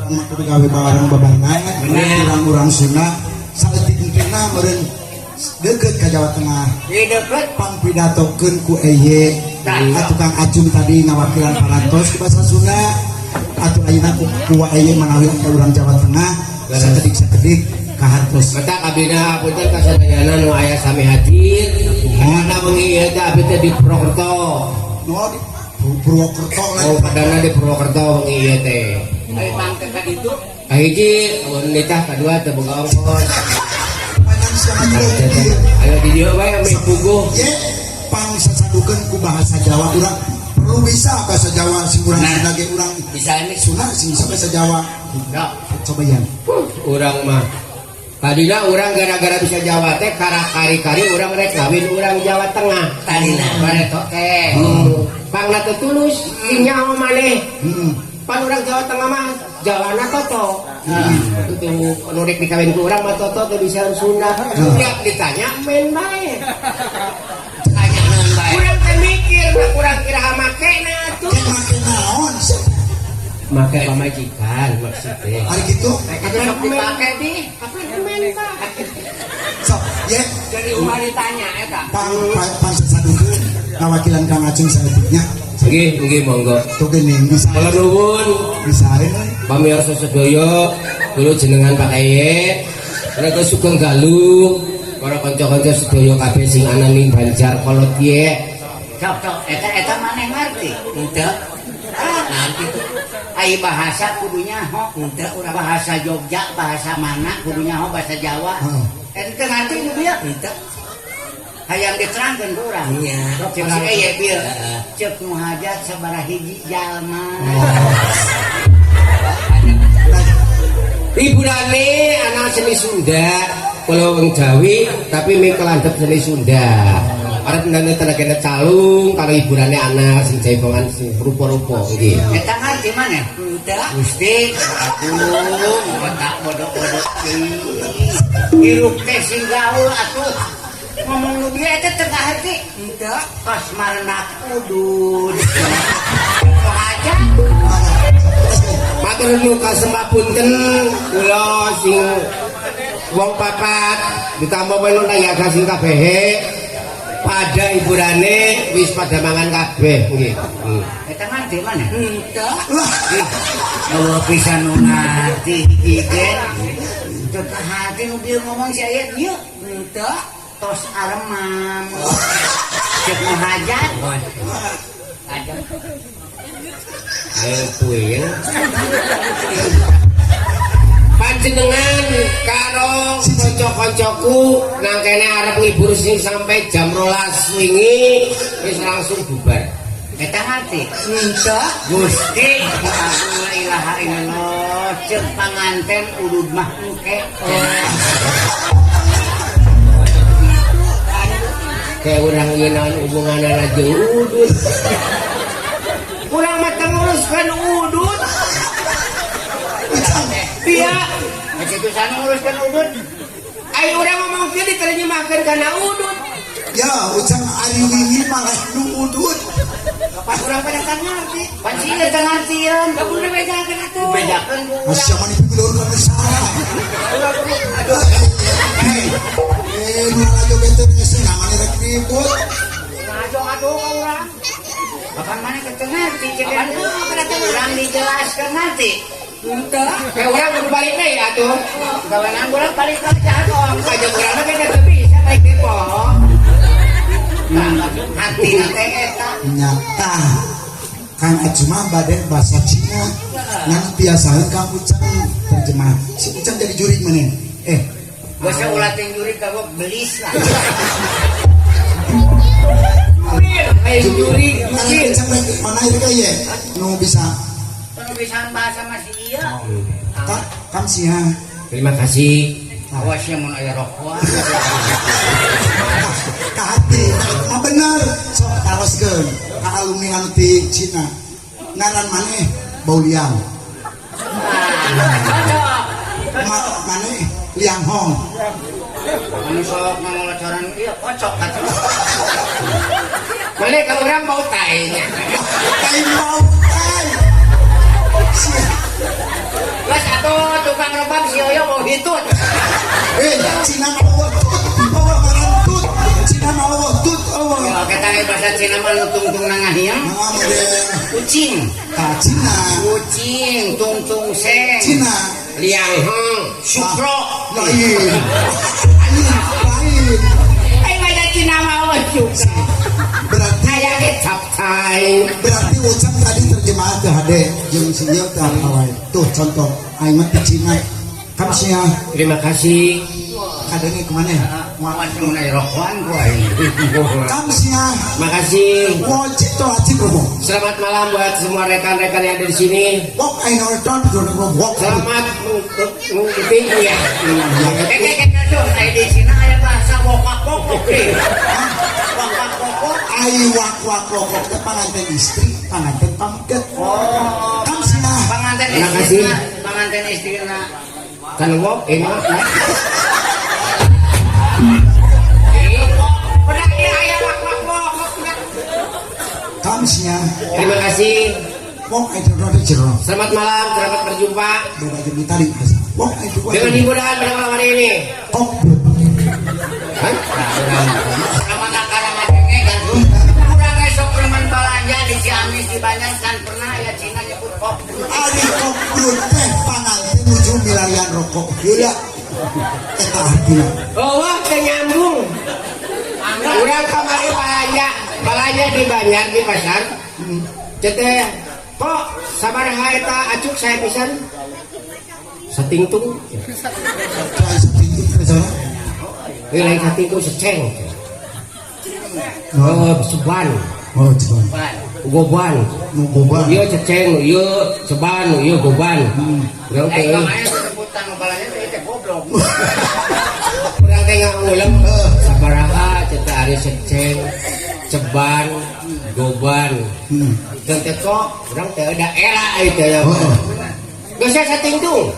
Urang mah kudu gawe bareng babarengan. Urang-urang Sunda saeutik mungkinna meureun deukeut ka Jawa Tengah. Di deket. Pang pidatokeun ku eye. Atuh Kang Acung tadi ngawakilan parantos ku bahasa Sunda. Atuh ayeuna ku eye manawi ka urang Jawa Tengah sakedik-sakedik kahartos. Mata kabina punten kasadayana nu aya sami hadir. Karena wengi ieu teh abdi teh di Purwokerto. No, di Purwokerto lagi. Oh, padana di Purwokerto wengi ieu teh. Ayo pangke ka ditu. Kahiji nitah, kadua teu boga ongkos. Panjang siang aja. Ayo di dieu bae ame puguh. Ye, pang sasadukeun ku bahasa Jawa, urang perlu bisa bahasa Jawa sing urang Nah. Sunda ge urang Bisa ini. Sunda sing bisa bahasa Jawa. Ya. Coba ya. Urang mah tadina urang gara-gara bisa Jawa teh kari-kari urang rek kawin urang Jawa Tengah. Tadina. Bareto teh. Pangna teu tulus sing nyaho maneh. Pan urang Jawa Tengah mah Jawana toto. Itu nu rek dikawin ku urang mah toto teu bisa Sunda. Tiap ditanya main bae. Tanya naon bae. Urang teh mikir nah urang kira makena atuh. Kayak make naon sih? Make pamajikan maksudnya. Hari gitu. Itu sok dipake di. Kapan main bae? Sok, ye, Jadi ulah ditanya eta. Pang pang, pang sasadukeun ngawakilan Kang Acung saeutiknya. Nggih, nggih, monggo. Tuh gini bisa. Kula nuwun Bisa ini. Pamirsa sedaya, kula jenengan Pak Eye, mereka sugeng dalu, para kanca-kanca sedaya kabeh sing ana ning Banjar Kolot ye. Sok sok eta eta maneh ngarti? Henteu. Ah, nanti tuh. Ai bahasa kudu nyaho, henteu urang bahasa Jogja, bahasa mana kudu nyaho bahasa Jawa. Heeh. Eta teu ngarti kudu ya? Henteu. Hayang diterangkeun ku urang. Nya. Cek si eye bieu. Cek nu hajat sabaraha hiji jalma. Hiburane anak seni Sunda, kula wong Jawi tapi ming kelandhep seni Sunda. Arep nane tenagane calung karo hiburane anak sing jaipongan sing rupa-rupa nggih. Eta ngarti maneh? Henteu. Gusti, aduh, otak bodoh-bodoh teuing. Hirup teh sing gaul atuh. Ngomong nu bieu eta teu kaharti. Henteu. Pas marenak udud. Nu hajat. Matur nuwun kasembah punten kula sing wong papat ditambah melu nayaga sing kabehe pada hiburane wis pada mangan kabeh nggih. Eta ngarti maneh? Henteu. Lah, Allah pisan nu ngarti hiji ge. Teu kaharti nu bieu ngomong si aya ieu. Henteu. Tos aremam. Cek nu hajat. Hajat. Ayo puyeng. Panjenengan karo kanca-kancaku nang kene arep ngibur sing sampai jam 12 wingi wis langsung bubar. Eta ngarti? Henteu. Gusti, agung la ilaha illallah, cek panganten udud mah engke. Kayak urang ieu naon hubunganna jeung udud. Urang mah teu nguruskeun udud. Iya, Geus itu sana nguruskeun udud. Ayo urang ngomong kieu diterjemahkeun kana udud. Ya, Ujang ari wingi malah nu udud. Pas urang pada teu ngarti. Pan sieun teu ngartieun. Da kudu dibejakeun atuh. Dibejakeun ku urang. Masya mana pibilur kan salah. Aduh. Hei, eh, nu lalajo benten geus namanya rek ribut. Ngaco atuh ka urang. Kapan mana teu ngarti cek Kapan pada teu urang dijelaskeun ngarti. Henteu. Kayak urang kudu balik deui atuh. Gawenan urang balik ka jahat. Kajeng urang mah kita teu bisa balik deui poho. Hati teh eta. Nyata. Kang Acuma bade bahasa Cina. Ngan biasaeun Kang Ujang terjemah. Si Ujang jadi juri mana? Eh, Gak usah ulah teh juri kagok belis lah. Juri, ayo juri, Kang juri. Ujang rek mana ieu ye? Nu bisa. Kalau bisa bahasa masih iya. Kang Kang sia. Terima kasih. Awas ya mun aya rokok. Ka hati, mah bener. Sok taroskeun ka alumni anu ti Cina. Ngaran maneh Bau Liang. Cocok. Maneh Liang Hong. Anu sok ngangolocoran ieu kocok atuh. Mana kalau orang mau tanya. Tai mau tai. Sia. Geus Atuh tukang rebab si Oyo mau hitut. Eh, Cina mah eueuh tut, eueuh ngaran tut. Cina mah eueuh tut eueuh. Ya kita ge bahasa Cina mah nu tungtung nangahiang. Nah, model Kucing. ka Cina. Kucing, tungtung seng. Cina. Liang Hong. Sukro. Lain. Lain, lain. Ai bahasa Cina mah eueuh sukro. Berarti Aya ge capcay. berarti ucap tadi terjemahan ke HD jeung si ieu teh apa wae. Tuh contoh aing mah ti Cina. Kam sia Terima kasih. kadenge kemana ya? Muawan mun aya rokokan ku aing. Kam sia Makasih. wajib tuh hati robo. Selamat malam buat semua rekan-rekan yang ada di sini. Wok aing nonton wok. Selamat mengikuti ya. Eh, eh, eh, tuh, aya di Cina aya bahasa wokak wokok deh. Wokak wokok. Ai wak wak wokok teh panganten istri, panganten pameget. Oh, Kam sia panganten Terima istrina, kasih. Panganten istrina. Kan wok enak. Udah ieu aya wak wak wokok. Kam sia Terima kasih. wok aing nonton jero. Selamat malam, selamat berjumpa Beda jeung tadi. Wok aing dengan hiburan pada malam hari ini. Kok Hah? Sama nakana ngadenge kan. Urang esok remen balanja di Ciamis di Banjar kan pernah aya Cina nyebut kok. Ari koprut teh panganten nuju milarian rokok heula. Eta artina. Oh, wah, teu nyambung. Urang kamari balanja, balanja di Banjar di pasar. Teh kok sabaraha eta acuk saya pisan? Satingtung. Teu satingtung teh salah. Ieu lain satingtung seceng. Oh, seban, Oh, ceban. Goban. Nu goban. Ieu ceceng, ieu ceban, ieu goban. Urang Eh, teh kemarin sebutan balanja teh teh goblok. Urang teh ngahuleng sabaraha teh ari seceng, ceban, goban. Dan teh kok urang teh da era ieu ya. Oh. Geus satingtung.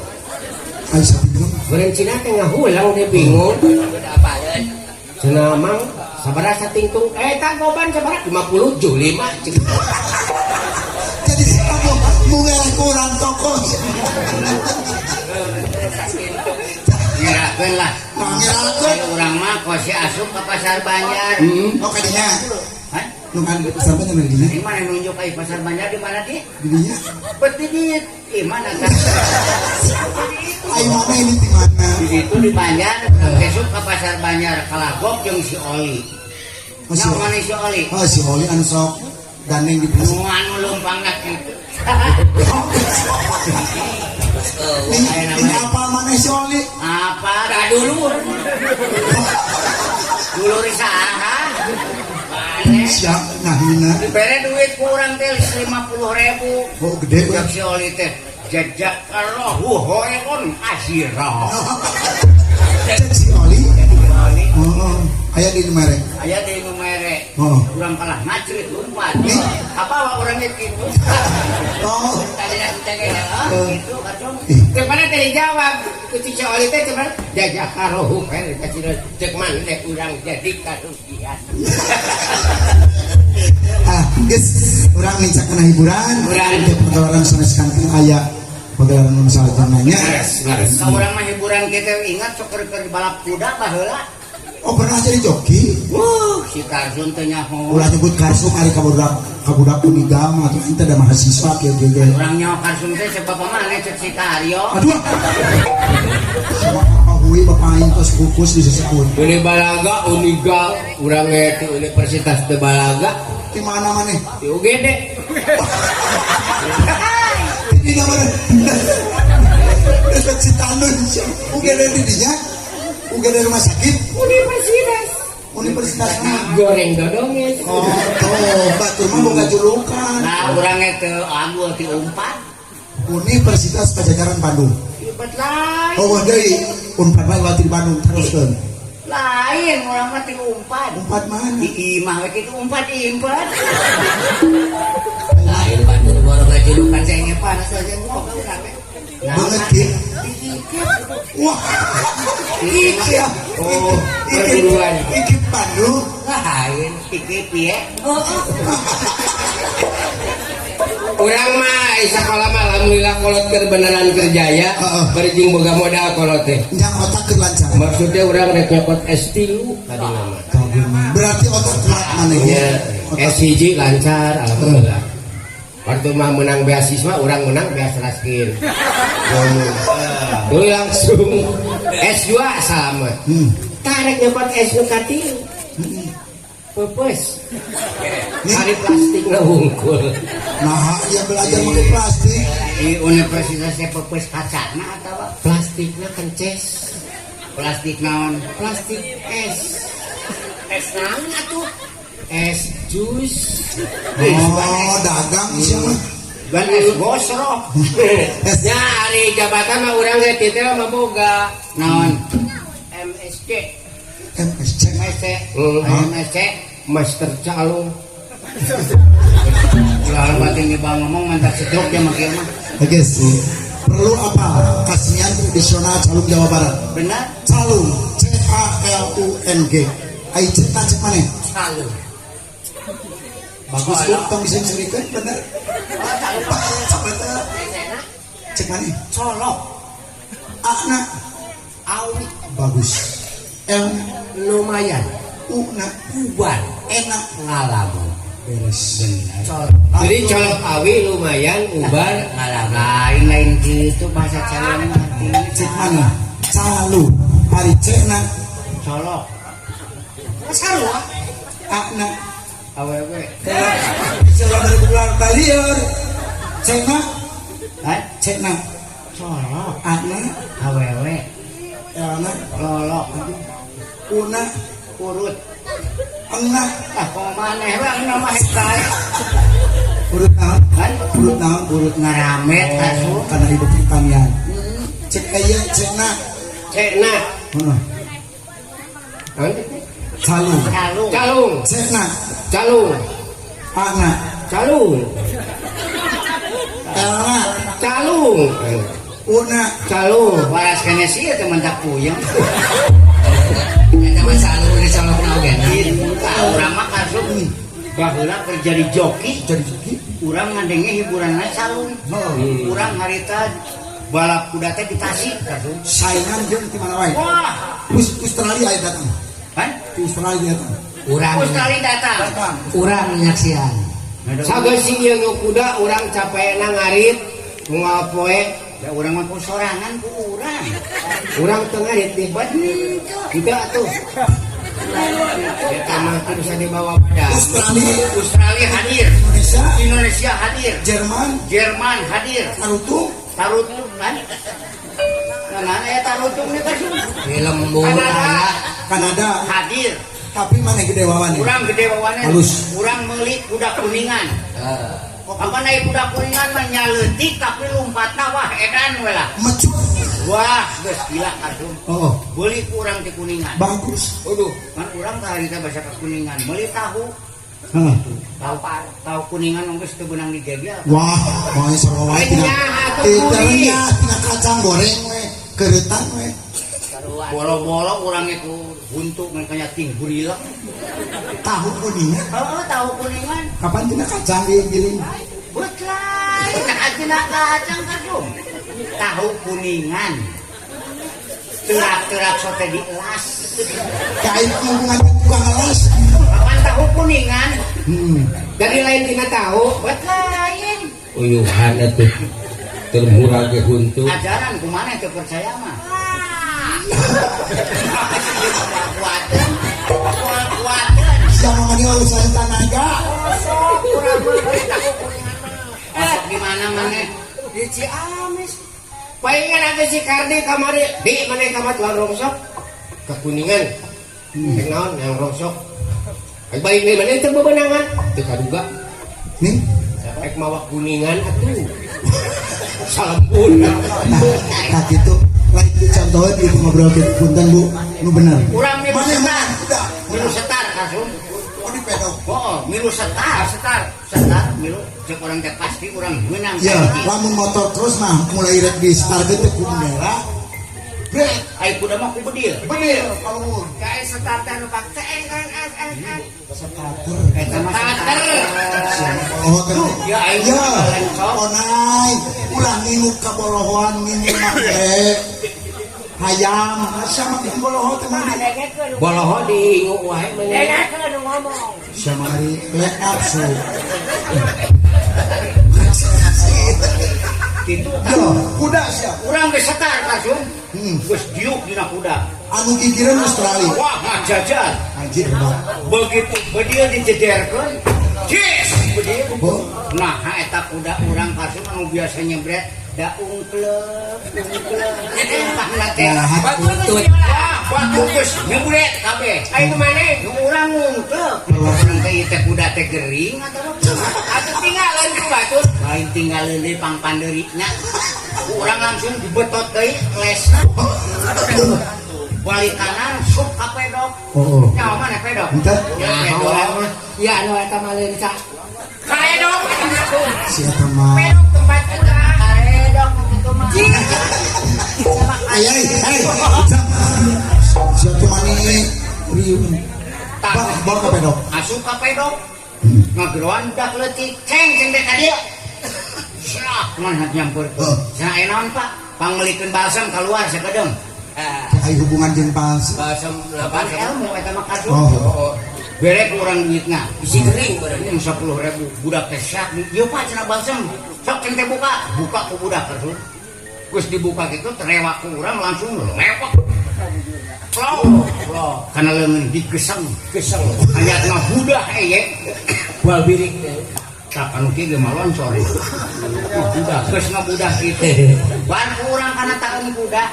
Ai satingtung. Beureun Cina teh ngahulang teh bingung. Udah apaleun. Cenah mang sabaraha satingtung? Eh eta goban sabaraha? 50 5 cek. Jadi kamu mengelak kurang toko. Ngirakeun lah. Ngirakeun. Ayo urang mah kos asup ke pasar Banjar. Oh kadinya. Hah? Nu kan pasar Banjar di dinya. Di mana nunjuk ka pasar Banjar di mana di? Di dinya. Peti di di mana kan? Ai mana ini di mana? Di situ di Banjar, besok ke pasar Banjar kalagok jeung si Oli. Oh, si Yang mana si Oli? Oh, si Oli anu sok gandeng di pasar. Nu anu leumpangna kitu. Ini apa mana si Oli? Apa? Da dulur. Dulur saha? Maneh. Siap nahina. Dibere duit ku urang teh 50.000. Oh gede we. Cek si Oli teh jajak Allahu hoeon asira. Cek si Oli. Oli Oh, aya di nu mere. aya di nu mere. Oh. Urang kalah ngacrit lumpat. Nih. Apa wa urangnya kitu? Oh. Tadinya teh gitu kacung. Ih, Teh mana teh dijawab ku si Oli teh cuman jajakarohu kan kasih cek mana urang jadi karugian. Ah, geus urang nincak kana hiburan. Hiburan. Teh pagelaran sanes kantin aya pagelaran nu salajengna nya. Leres, leres. Ka urang mah hiburan kita ingat sok keur balap kuda baheula. Oh pernah jadi joki? Wuh, si Karsun teh nyaho. Ulah nyebut Karsum ari ka budak Unigam atau ente ada mahasiswa kieu kieu ge. Urang nyaho Karsun teh sebab mana cek si Karyo. Aduh. Sama Bapak Hui bapak aing tos kukus di sesebut. Uni Balaga, Uniga, urang ge di Universitas teu Balaga, Di mana maneh? di UGD. Di mana? Dekat Citanun. UGD di dinya. UGD rumah sakit. Universitas. Universitas mana? Goreng dodongnya. Oh, tuh, batur mah boga julukan. Nah, urang teh ambil ti Unpad. Universitas Pajajaran Bandung. Ibet lain. Oh, deui Unpad mah waktu di Bandung teruskeun. Lain urang mah ti Unpad. Unpad mana? Di imah we kitu Unpad impet. Lain batur baru ngajulukan saya panas aja ngomong urang teh. Banget ki. Wah. Iki ya. Oh, Iki perguruan. Iki Bandung. Lain. Iki piye? Urang mah sakola mah alhamdulillah kolot keur beneran kerjaya. Heeh. Bari jeung boga modal kolot teh. Nya otak keur lancar. Maksudnya urang rek nyokot S3 tadi nama. Berarti otak kuat maneh Nya nya. Otak S1 lancar alhamdulillah. Waktu mah menang beasiswa, urang menang beas raskin. Lu langsung S2 sama. Tarik nyokot S nu katilu. Pepes. Hari plastik na wungkul. Nah, ya belajar pakai plastik. Di universitasnya pepes kacana atawa Plastiknya kences. Plastik naon? Plastik es. Es naon atuh? Es jus. Oh, dagang sih mah. Ban es gosrok. Ya ari jabatan mah urang ge titel mah boga. Naon? MSC. MSC. MSC. MSC. Master Calung. Ulah batin bang ngomong mantap stroke ya mah kieu mah. Oke sih. Perlu apa? Kasmian tradisional Calung Jawa Barat. Benar? Calung, C A L U N G. Ai C ta cek maneh? Calung. Bagus bu, tong bisa ceritakan bener. Bener. Cek maneh? Colok. A na Awi. Bagus. L Lumayan. U na Ubar. Enak Ngalamun. Beres. Benar. Jadi colok awi lumayan ubar. Ngalamun. Lain-lain gitu bahasa calon mah. Cek maneh? Calu. Ari C na Colok. Sarua. A na Awewe. Bisa dari bulan talieur. C na Hah? C na Colok. A na Awewe. L na Lolok. U na Urut. Engna. Ah, kok maneh we engna mah hektar. Urut naon? Kan Urut naon? Urut ngaramet asup. Karena hidup pertanian. Cek aya cek na. Cekna. Heeh. Naon? Calung. Calung. Calung. Cek na. Calung. A na. Calung. L na. Calung. U na. Calung. Waras kene sih teh mentak puyeng. Eta mah calung di colokna oge. Tah urang mah kasup baheula keur jadi joki, Jadi joki. Urang ngadenge hiburanna calung. Heeh. Urang harita balap kuda teh di Tasik kasup. Saingan jeung di mana wae. Wah, Australia aya datang. kan? Di Australia datang. Urang Australia datang. Datang. Urang nyaksian. Sageus ieu nu kuda urang capekna ngarit unggal poe. Ya urang mah ku sorangan ku urang. Urang teu ngarit deh. Bener. Henteu atuh. Eta mah teu bisa dibawa pada. Australia, Australia hadir. Indonesia, Indonesia hadir. Jerman, Jerman hadir. Tarutung, Tarutung kan? Nah, aya tarutung nih kan? Di lembur aya. Kanada. Hadir. Tapi mana gede wawane? Urang gede wawane. Halus. Urang meuli kuda kuningan. Heeh. Apa naik kuda kuningan mah nyaleutik tapi lompatna wah edan we lah. Mecut. Wah, geus gila atuh. Oh, Beuli ku urang di Kuningan. Bagus. Waduh. Kan urang teh harita basa ka Kuningan, meuli tahu. Heeh. Tahu tahu Kuningan geus teu beunang digegel. Wah, mau sarua wae tina. Renyah atuh Tina gurih. renyah, tina kacang goreng we, keureutan we. Bolo-bolo urang itu huntu makanya ting gorila. Tahu kuningan. Heeh, tahu Kuningan. Kapan tina kacang digiling? Beut lain, tina kacang kardum. Tahu Kuningan. Terak-terak sote dielas. Kain hubungan tukang ngelas. Kapan tahu Kuningan? Dari lain tina tahu. Beut lain. Uyuhan atuh. Termurah ge huntu. Ajaran kumana teu percaya mah. Kuateun. Kuateun. Siapa mah dia urusan tanaga? Sok urang mah beli tahu Kuningan mah. Masuk di mana mana? Di Ciamis. Palingan ada si Kardi kamari di mana kamar tuan rongsok ke Kuningan. Rek naon yang rongsok. Rek balik deui mana teu bebenangan. Teu kaduga. Nih, Rek mawa Kuningan atuh. Salempun. Nah, nah gitu. Lain itu contohnya di ngobrol gitu punten Bu, nu bener. Urang milu Mana setar. Udah. Milu setar kasum. Oh di pedok. Oh, milu setar, setar, setar, milu cek urang teh pasti urang menang. Ya, lamun motor terus mah mulai rek di start teh ku bendera. Brek. Ai kuda mah ku bedil. Bedil kaluhur. Kae starter nu pak teng kan an an an. Starter. Eta mah Starter. Oh, kan. Ya, aing Ya, lencok. onai, ulah ngingu ka bolohoan ngingu make. Hayam, sama boloho teh mah. Boloho diingu wae mah. Sama hari lek nafsu. Kitu. Yo, kuda siap. Urang geus setar langsung. Geus diuk dina kuda. Anu gigireun Australia. Wah, ngajajar. Anjir hebat. Begitu bedil dijederkeun, yes, bedil. Oh. Nah, eta kuda urang kasum anu biasa nyebret da ungklep, ungklep. Tah teh. Nah, Batu. Wah, batu geus nyebret kabeh. Ayo kemana? Nu urang ungklep. Urang teh ieu teh kuda teh gering atawa kumaha? Atuh tinggalan ku batur. Lain tinggal deui pangpandeurina. Urang langsung dibetot deui lesna. Balik kanan sup ka pedok. Oh, oh. Nyawa mana pedok? Henteu. Ya, pedok. Ya anu eta mah leunca. Karedok atuh. Si eta mah. Pedok tempat urang. Karedok kitu mah. Ay, ay, ay. Si eta mah ni riung. Bang, bawa ka pedok. Asup ka pedok. Ngageroan budak leutik, ceng ceng teh ka dieu. Sak mana nyampur. Heeh. Cenah aya naon Pak? Pangmeulikeun balsam keluar sakedeung. Ai hubungan jeung palsu. Balsam Lapan ilmu eta mah kasum. Oh. Bere ku urang duitna. Bisi gering badan. Yang 10.000 budak teh sak. Ieu Pak cenah balsam. Sok ceng teh buka, buka ku budak kasum. Geus dibuka kitu terewak ku urang langsung lewat. Plong, plong. Kana leungeun digeseng, Geseng. Hayat ngabudah eye. Bual birik teh. Tak anu kieu ge mah loncor. Budak geus ngabudah kitu. Bar ku urang kana taeun kuda.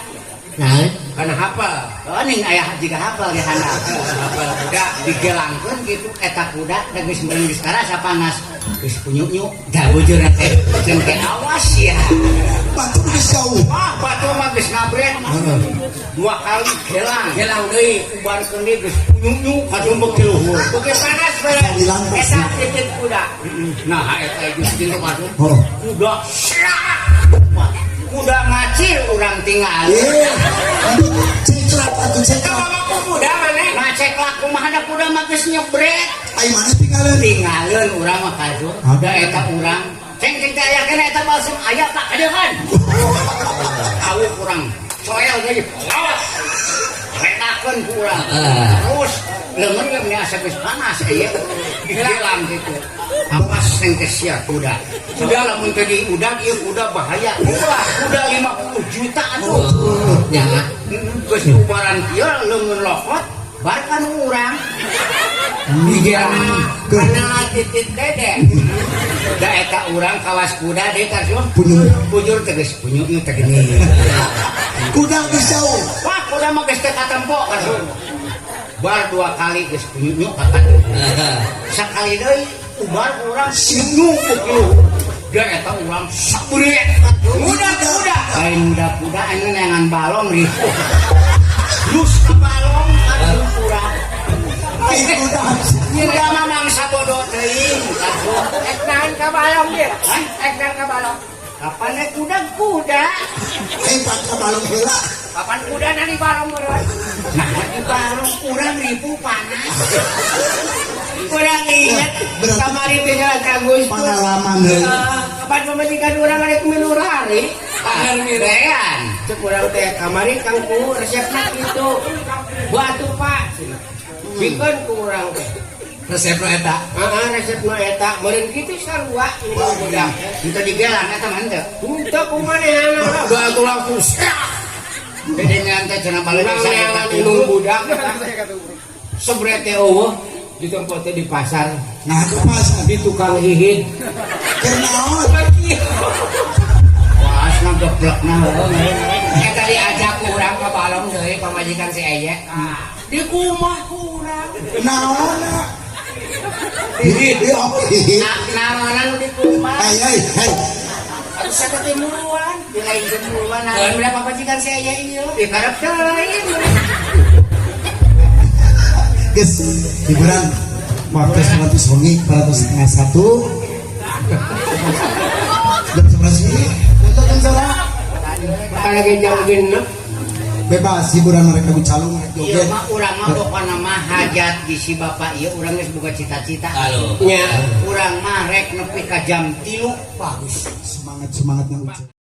Nah, Kana hafal. Oh ning aya jiga hafal di handap. Hafal kuda. Digelangkeun kitu eta kuda da geus meureun geus karasa panas. Geus punyuk-nyuk da bujurna teh. Ceun teh awas ya. Batu geus jauh. Wah, batu mah geus ngabret. Dua kali gelang. Gelang deui. Ubarkeun deui geus punyuk-nyuk kasumpek di luhur. Beuki panas bae. Hilang Eta titit kuda. Nah, eta geus kitu kasum. Oh. Kuda syak. Kuda ngacir urang tinggal. Eh, ceklak atuh ceklak. Kamu ku kuda maneh. Ngaceklak kumaha da kuda mah geus nyebret. Ai mana tinggalan? Tinggalin urang mah kasur. Hah? Da eta urang. Ceng ceng teh aya keneh eta balsem aya Pak kadieu kan. Awu urang. Soel deui. Lawas. Retakeun ku urang. Terus leungeun ge meni asa geus panas ieu. Digelang kitu. Awas sing teh sia kuda. Kuda lamun teh diudag ieu kuda bahaya. Wah, kuda 50 juta atuh. ya. Geus ubaran kieu leungeun lokot bar kan urang. Digelang. Kana titit dede. Da eta urang kawas kuda deui kasum. Punyuk. Bujur teh geus punyuknya teh gini. Kuda geus jauh. Wah, kuda mah geus teh katempo kasum. Bar dua kali geus punyuk kakak. Sakali deui ubar urang punyuk kieu. Da eta urang sabret. Kuda kuda. Lain kuda kuda anu neangan balong ripuh. Lus ka balong atuh urang. Ai kuda. Kuda mah mangsa bodoh teuing kasum. Ek nahan ka balong dia. Hah? Ek nahan ka balong. Kapan naik kuda kuda? Ai pak ka balong heula. Kapan kuda nani balong meureun. Nah, di balong urang ripuh panas. Kurang ingat Berarti- kamari teh jalan ka Gus. Pengalaman heula. Kapan pamajikan urang arek minurari? Bean. Cek urang teh kamari kang ku resepna kitu. Batu Pak. Bikeun ku urang teh. Resep nu eta. Heeh, resep nu eta meureun kitu sarua ini budak. Henteu digelang eta mah henteu. Henteu kumanehana Udah atuh langsung syak. Bede nyantai cenah balik urang saya neangan indung budak. Sebret teh eueuh di tempat teh di pasar Nah, ke pasar. di tukang hihid. Keur naon? Wah, asna geblekna heueuh. Eta diajak ku urang ka balong deui pamajikan si Eye. Di kumah ku urang. Naonna? Hihid. Hihid. Naonan di kumah. Ai ai ai. Atuh sata teh muruan. Di lain jemuruan. Lain udah pamajikan si Eye ieu. Di karep teuing. Geus hiburan waktu 100 wengi 4.30. Jam seberapa sih? Jam seberapa? Lagi jam genep. Bebas hiburan mereka calung rek Ieu joget. mah urang mah pokona mah hajat di si bapak ieu urang geus boga cita-cita. Halo. Nya. Urang mah rek nepi ka jam 3. Bagus. Semangat semangatnya Uce.